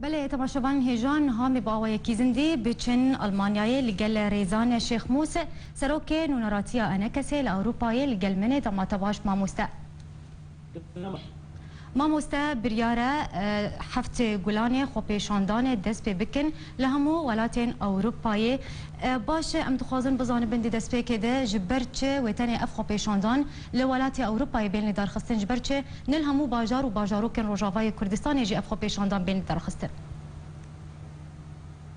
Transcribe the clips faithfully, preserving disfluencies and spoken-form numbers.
Belê, temaşevanên hêja, niha em ê bi awayekî zindî biçin Almanyayê li gel Rêzan Şêxmûs, serokê nûneratiya ENKSê li Ewropayê li gel min e, dema te baş mamoste. Mamoste, biryar e, e, heftê Gulanê xwepêşandanê dest pê bikin li hemû welatên Ewropayê. E, baş e, em dixwazin bizanibin di destpêkê de ji ber çi wê tenê ev xwepêşandan li welatê Ewropayê bên lidarxistin, ji ber çi ne li hemû bajar û bajarokên Rojavayê Kurdistanê jî ev xwepêşandan bên lidarxistin?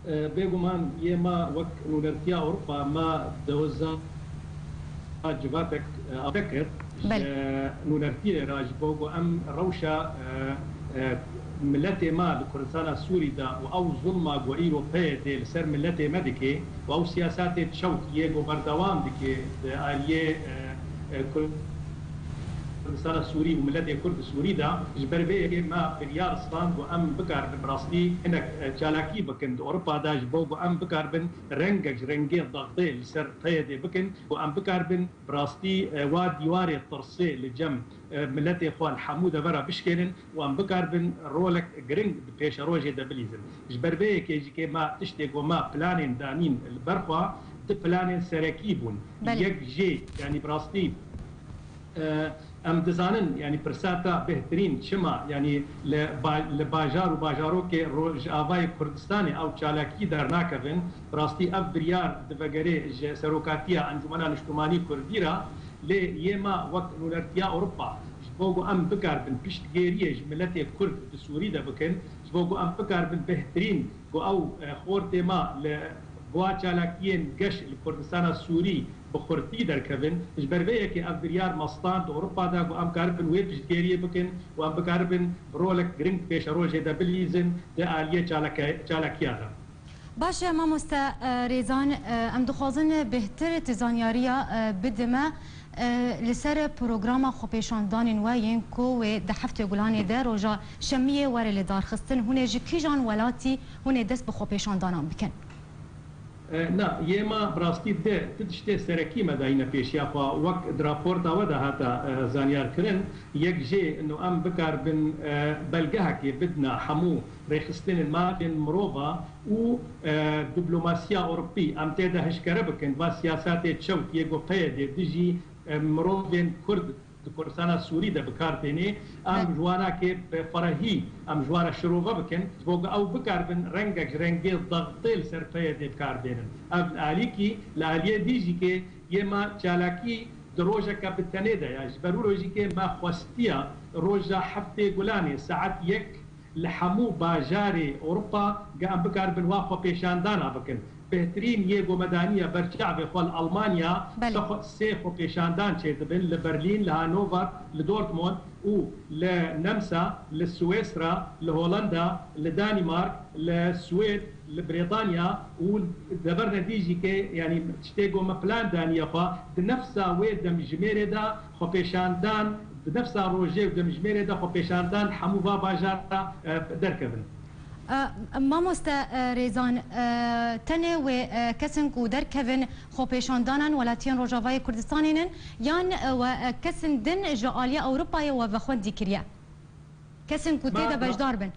E, bêguman yê me wek nûnertiya Ewropa me doza civatek, e, avêt kir. Belê. Ji nûnertiyê re ji bo ku em rewşa, e, e, miletê me li Kurdistana Sûrî de û ew zulma ku îro PYD li ser miletê me dike û ew siyasetê çewt yê ku berdewam dike di aliyê, e, e, Kur-, Kurdistana Sûrî û miletê Kurd di Sûrî de, ji ber vê yekê me biryar stand ku em bikaribin bi rastî hinek, e, çalakî bikin di Ewropa de, ji bo ku em bikaribin rengek ji rengê dexdê li ser PYD bikin û em bikaribin bi rastî, e, wa dîwarê tirsê li cem, e, miletê xwe li hemû devera bişkênin û em bikaribin rolek giring di pêşerojê de bilîzin. Ji ber vê yekê jî kê me tiştê ku me planên danîn li ber xwe, di planên serekî bûn. Belê. Yek jê, yanî bi rastî, e, em dizanin, yanî pirsa te bêhtirîn çima, yanî li ba-, li bajar û bajarokê Rojavayê Kurdistanê ew çalakî dernakevin. Bi rastî ev biryar divegerê ji serokatiya Encûmena Niştimanî Kurdî re, lê yê me wek nûnertiya Ewropa, ji bo ku em bikaribin piştgêriyê ji miletê Kurd di Sûrî de bikin, ji bo ku em bikaribin bêhtirîn ku ew, e, xortê me li, bi wa çalakiyên geş li Kurdistana Sûrî bi xurtî derkevin. Ji ber vê yekê ev biryar me stand di Ewropa de ku em karibin wê piştgêriyê bikin û em bikaribin bi rolek giring di pêşerojê de bilîzin di aliyê çalake-, çalakiya de. Baş e, mamoste, e, Rêzan, e, em dixwazin bêhtir tu zanyariya, e, bidime, e, li ser programa xwepêşandanên we yên ku wê di heftê Gulanê de roja şemiyê were lidarxistin. Hûn ê ji kîjan welatî hûn ê dest bi xwepêşandanan bikin? E, na, yê me bi rastî di, di tiştê serekî me dayîne pêşiya xwe, wek di raporta we de hate, e, zanyarkirin, yek jê ino em bikaribin, e, belgehekê bidine hemû rêxistinên mafên mirova û, e, diplomasiya Ewropî em tê de hişkere bikin, va siyasetê çewt yê ku PYD dijî, e, mirovên Kurd di Kurdistana Sûrî de bi kar tênê, em, belê, ji wana kê bi ferehî em ji wan re şirove bikin, ji bo ku ew bikaribin rengek ji rengê dextê li ser PYD bi kar bênin. Ev li alîkî, li aliyê dî jî kê yê me çalakî di rojeke bi tenê de ye. Ji ber wilo jî kê me xwestiya roja heftê Gulanê saet yek li hemû bajarê Ewropa ge em bikaribin wa xwepêşandana bikin. Bêhtirîn yê ku me daniye ber çavê xwe li Almanya, belê, sê xwe-, sê xwepêşandan çêdibin, li Berlîn, li Hanover, li Dortmund û li Nemsa, li Swêsra, li Holanda, li Danîmark, li Swêd, li Brêtanya û deverine dî jî ke, yanî tiştê ku me plan daniye xwe, di nefsa wê demjimêrê de xwepêşandan, di nefsa rojê û demjimêrê de xwepêşandan hemû va bajara, e, derkevin. E, mamoste, e, Rêzan, e, tenê wê, e, kesin ku derkevin xwepêşandanan welatiyên Rojavayê Kurdistanê nin, yan, e, we, e, kesin din ji aliyê Ewropayê we vexwendî kiriye? Kesin ku tê de beşdar bin?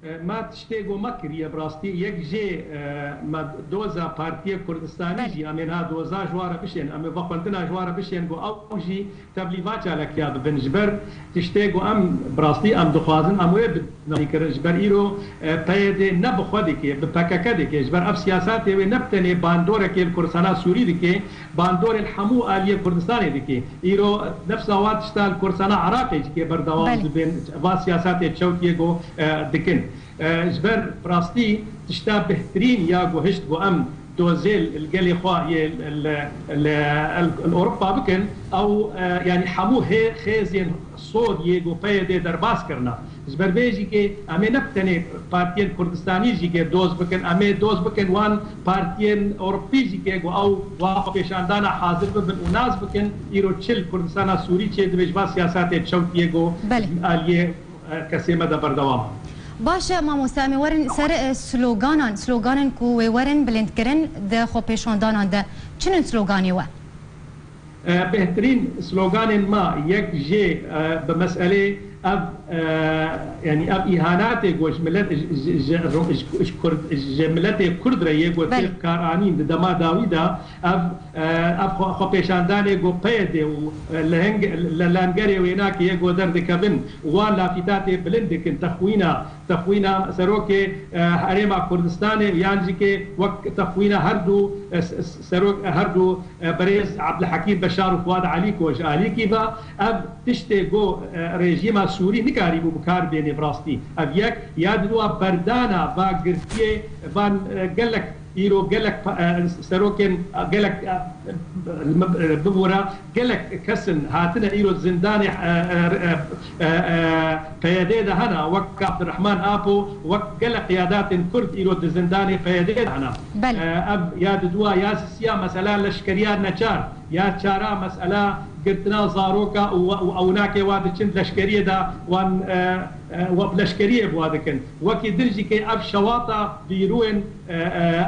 E, me tiştê ku me kiriye bi rastî, yek jê, e, me doza Partiyê Kurdistanî, belê, jî, em ê niha doza ji wan re bişên, em ê vexwendina ji wan re bişên ku ew jî tevlî va çalakiya bibin. Ji ber tiştê ku em bi rastî em dixwazin, em wê bi navî kirin. Ji ber îro, e, PYD ne bi xwe dike, bi PKK dike. Ji ber ev siyasetê wê ne bi tenê bandorekê li Kurdistana Sûrî dike, bandorê li hemû aliyê Kurdistanê dike. Îro nefsa wan tişta li Kurdistana Iraqê jî kê berdewam, belê, dibin, va siyasetê çewtiyê ku, e, dikin. E, ji ber bi rastî tişta bêhtirîn ya ku hişt ku em dozê li gelê xwe yê li, li, li, li Ewropa bikin, ew, e, yanî hemû hê xêzên sor yê ku PYD derbas kirine. Ji ber vê jî kê em ê ne bi tenê partiyên Kurdistanî jî kê doz bikin, em ê doz bikin wan partiyên Ewropî jî kê ku ew wa xwepêşandana hazir bibin û nas bikin, îro çi li Kurdistana Sûrî çêdibe ji va siyasetê çewtiyê ku, belê, aliyê, e, kesê me de berdewam. Baş e, mamoste, em ê werin ser, e, sloganan, sloganên ku wê werin bilindkirin di xwepêşandanan de. Çi nin sloganê we? E, bêhtirîn sloganên me, yek jê, e, bi meselê ev, e, yanî ev îhanatê ku ji milet, ji, ji, ji, ji, ji Kurd, ji miletê Kurd re yê ku Belê. tê bi kar anîn di dema dawî de, ev, e, ev xwe, xwepêşandanê ku P Y D û, e, li hing-, li lengerê wênakê yê ku derdikevin, wan lafîta tê bilind dikin, texwîna, texwîna serokê, e, Herêma Kurdistanê yan jî kê wek texwîna her du, e, s-, s-, serok, her du, e, birêz Abdulhekîm Beşar û Fuad Elî ku ji alîkî ve, ev tiştê ku, e, rejîma Sûrî nikarîbû bi kar bênê bi rastî. Ev yek, ya di dua berdana va girtiyê van, e, gelek îro gelek pa-, e, serokên, e, gelek, e, e, bibûre, gelek kesin hatine îro zindanê, e, e, e, e, e, P Y D de hene, wek Abdurrahman Apo, wek gelek qiyadatên Kurd îro di zindanê P Y D de hene. Belê. E, ev ya di dua ya sisiya mesela leşkeriya neçar, ya çara mesela girtina zaroka û, û ewnakê wa diçin leşkeriyê de wan, e, e, wa bi leşkeriyê bi wa dikin. Wekî din jî kê ev şewata bîrûyên, e, e,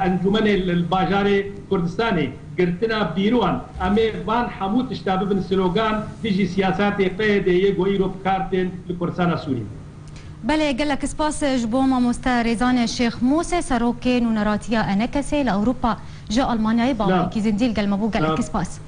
encûmenê li, li bajarê Kurdistanê, girtina bîrûan, em ê van hemû tişta bibin slogan dijî siyasatê P Y D'yê ku îro bi kar tên li Kurdistana Sûrî. Belê, gelek spas ji bo mamoste Rêzan Şêx Mûsê, serokê nûneratiya Enekesê li Ewropa ji Almanyayê, bawekî zindî li gel me bû. Gelek spas.